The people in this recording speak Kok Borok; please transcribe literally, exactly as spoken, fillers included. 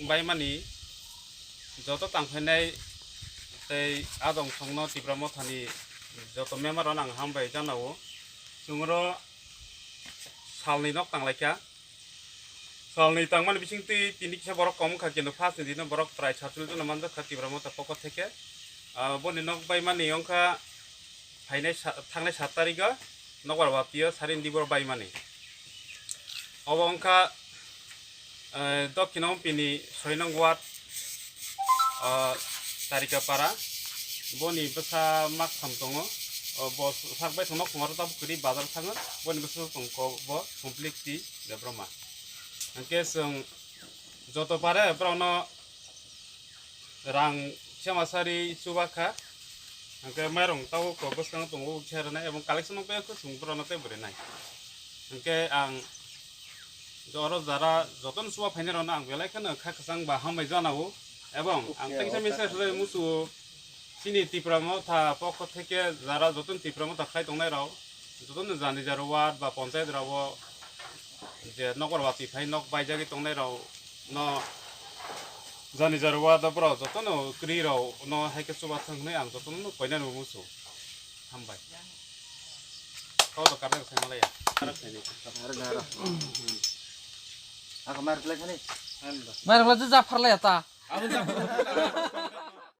Baimani joto tangphainai tei adong songno Tipra Mothani joto member-no ang hambai janao. Chwngno salni nok tanglaikha. Salni tangmani bisingtwi tini kisa borok kom wngkha, kintu first ni dino borok prai satchollish jona manjakha Tipra Motha pokho theke. Ah, boni nok baimani wngkha phainai sa-, thangnai sat tarigo nokbar baptio sarin dibor baimani. Obo wngkha, eh, Dokhin Ompini soi nong ward, ah, Tarika Para. Boni bwsa maktham tongo. O bo sak bai tongno khungaro tabuk kwrwi bazar thango. Boni bwsa tongkho bo Sumplik T Debbarma. Hwnkhe chwng joto pare borokno rang sema sari chuba kha. Hwnkhe mairung tabuk kok bwskango tongo khe rwnai, ebong collection wngkhe chwng borokno tei bo rwnai. Hwnkhe ang oro jara jotono chuba phainai rokno ang belai kheno kha kwchang ba hambai janao. Ebong ang tei kisa message rwui muchungo, chini Tipra Motha pokho theke jara jotono Tipra Motha khlai tongnai rok, jotono jani jaro ward ba ponchayat rok o je nokbar watwi phai nok baijagwi tongnai rok no jani jaro ward o borok jotono kwrwi rok no hai khe chuba thang hwnwi ang jotono no koinani muchungo. Hambai. Kau to karne sai malaya. Aro naro. Ako mar play khani. Mairok le ja pharlai ta.